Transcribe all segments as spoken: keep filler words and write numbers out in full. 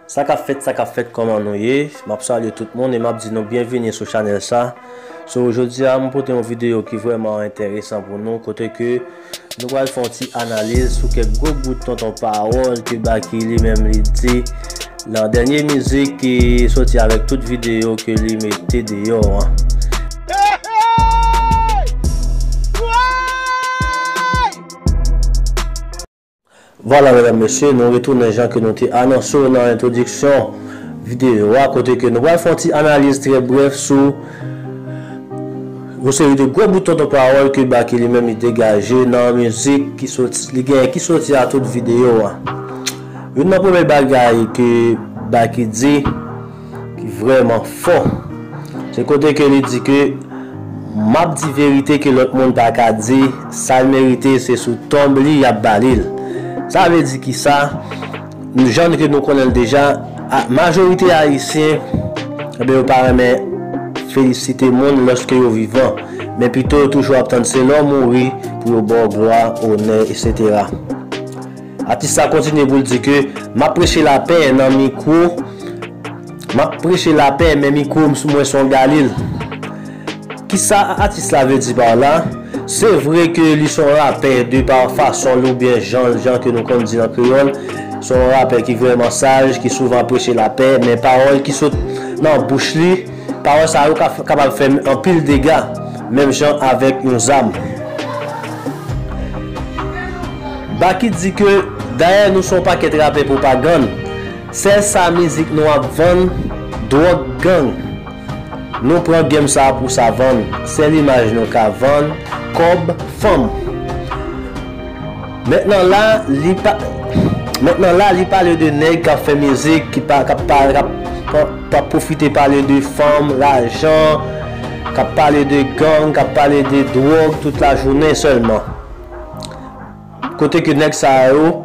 Sa k ap fèt, sa k ap fèt, kòman nou ye? M ap salye tout moun e m ap di nou byenvini sou chanèl sa. So, jodi a, m pote yon videyo ki vrèman enteresan pou nou, kote ke nou pral fè yon ti analiz sou kèk gwo bout tonton pawòl ke Baky li menm li di nan dènye mizik ki soti avèk tout videyo ke li mete deyò an. Vwala, medam, mesye, nou retounen jan ke nou te anonse w nan entwodiksyon videyo a, kote ke nou pral fè yon ti analiz trè brèf sou yon seri de gwo bout tonton pawòl ke Baky li menm li degaje nan mizik ki soti, li genyen ki soti a tout videyo a. Youn nan premye bagay ke Baky di, ki vrèman fò, se kote ke li di ke, "M ap di verite ke lòt moun pa ka di, sa l merite, se sou tonb li y ap ba li l." Sa vle di kisa? Jan ke nou konnen l deja, a, majorite Ayisyen, ebyen, yo pa renmen felisite moun lòske yo vivan, men pito yo toujou ap tann se lè w mouri pou yo ba w glwa, onè, etsetera. Atis la kontinye pou l di ke, "M ap preche lapè nan mikwo, m ap preche lapè, men mikwo m sou mwen se yon galil." Kisa atis la vle di pa la? Se vre ke li se yon rapè de pa fason l oubyen jan, jan ke nou konn di an kreyòl, se yon rapè ki vrèman saj, ki souvan preche lapè, men pawòl ki sot nan bouch li, pawòl sa yo ka, kapab fè anpil dega, menm jan avèk yon zam. Baky di ke, dayè nou se yon pakèt rapè pwopagann. Sèl sa mizik nou ap vann, dwòg, gang. Nou pran game sa pou sa vann. Sèl imaj nou ka vann, kòb, fanm. Mentnan la, li pa, mentnan la, li pale de nèg k ap fè mizik, ki pa, k ap pa, k ap, k ap, k ap pwofite pale de fanm, lajan, k ap pale de gang, k ap pale de dwòg tout lajounen sèlman. Kote ke nèg sa yo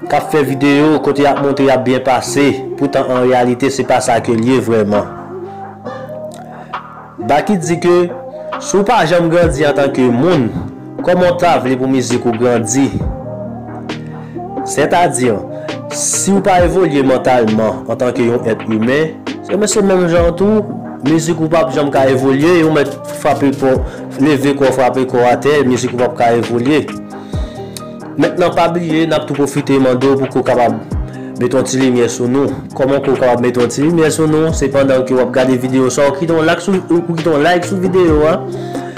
k ap fè videyo, kote y ap montre y ap byen pase, poutan an reyalite se pa sa ke l ye vrèman. Baky di ke si w pa janm grandi antanke moun, kòman w ta vle pou mizik ou grandi? Sètadi, si w pa evolye mantalman antanke yon èt imen, se, men se menm jan tou, mizik ou p ap janm ka evolye, ou mèt frape kò, leve kò, frape kò atè, mizik ou p ap ka evolye. Mentnan, pa bliye, n ap tou pwofite mande w pou ke w kapab mete yon ti limyè sou nou. Kòman ke w kapab mete yon ti limyè sou nou? Se pandan ke w ap gade videyo sa, ou kite yon like sou, ou kite yon like sou videyo a,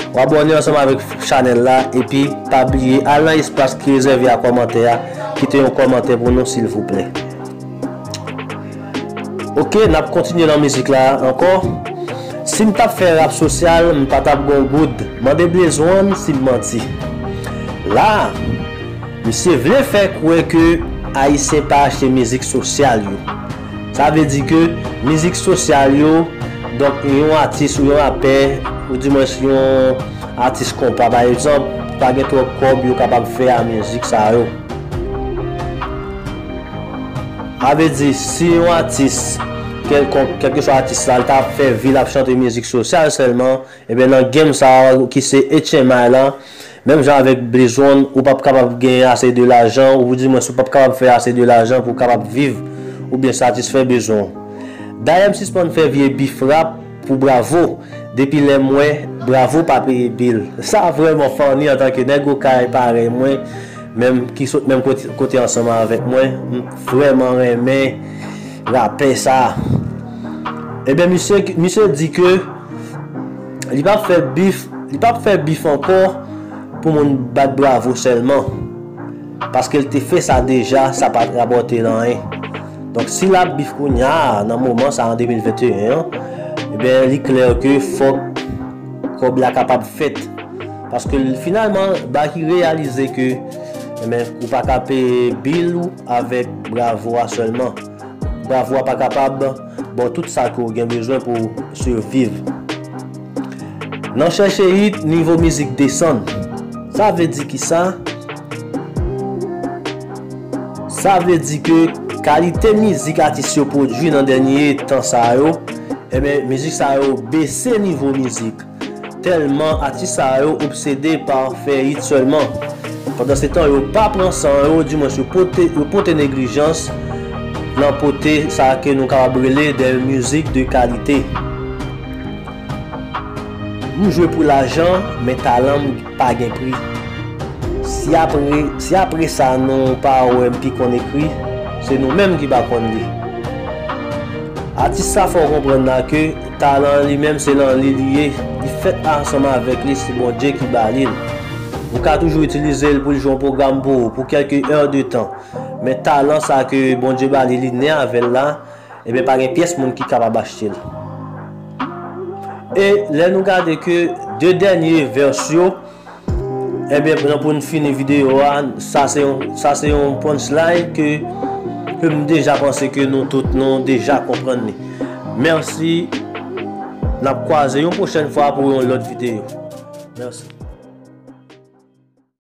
w abòne ansanm avèk chanèl la, epi pa bliye, al nan espas ki rezève a kòmantè a, kite yon kòmantè pou nou, silvouplè. Oke, n ap kontinye nan mizik la ankò. Si m t ap fè rap sosyal, m pa t ap gon goud. Mande Blaze One si m manti. La, misye vle fè kwè ke Ayisyen pa achte mizik sosyal yo. Sa vle di ke mizik sosyal yo, donk, yon atis ou yon rapè, ou dimwens yon atis konpa, pa egzanp, pa gen twòp kòb yo kapab fè a mizik sa yo. Sa vle di, si yon atis kèlkonk, kèlkeswa atis la, l ta ap fè vi l ap chante mizik sosyal sèlman, ebyen, nan game sa a, ki se H M I la, menm jan avèk Blaze One, ou p ap kapab gen ase de lajan, ou dimwens ou p ap kapab fè ase de lajan pou w kapab viv oubyen satisfè bezwen w. Dayè, m sispann fè vye bif rap pou Bravo, depi lè m wè Bravo pa peye bil. Sa vrèman funny antanke nèg Okay parèy mwen, menm ki sot menm kote, kote ansanm avèk mwen. M vrèman renmen rapè sa. Ebyen, misye, misye di ke li p ap fè bif, li p ap fè bif ankò pou moun bat Bravo sèlman. Paske l te fè sa deja, sa pa t rapòte l anyen. Donk, si l ap bif kounye a, nan moman sa, an de mil venteyen an, ebyen, li klè ke fòk kòb la kapab fèt. Paske l, finalman, Baky reyalize ke, ebyen, ou pa ka peye bil ou avèk Bravo a sèlman. Bravo a pa kapab ba w tout sa ke w gen bezwen pou w siviv. Nan chèche hit, nivo mizik desann. Sa vle di kisa? Sa vle di ke kalite mizik atis yo pwodui nan dènye tan sa yo, ebyen, mizik sa yo bese nivo mizik. Tèlman atis sa yo obsede pa fè hit sèlman. Pandansetan, yo pa pran san yo, dimwens yo pote, yo pote neglijans Nan pote sa ke nou kapab rele de mizik de kalite. M jwe pou lajan, men talan m pa gen pri. Si apre, si apre sa nou pa wè m pi konn ekri, se nou menm ki pa konn li. Atis la fè w konprann la ke talan li menm se nan li li ye, li fèt ansanm avèk li, se Bondye ki ba li l. Ou ka toujou itilize l pou l jwe yon pwogram pou ou, pou kèlke è de tan. Men talan sa ke Bondye ba li, li ne avè l la, ebyen pa gen pyès moun ki kapab achte l. E lè nou gade ke de dènye vès yo, ebyen, nan pou n fini videyo a, sa se yon, sa se yon punchline ke, ke m deja panse ke nou tout nou deja konprann li. Mèsi, n ap kwaze yon pwochèn fwa pou yon lòt videyo. Mèsi.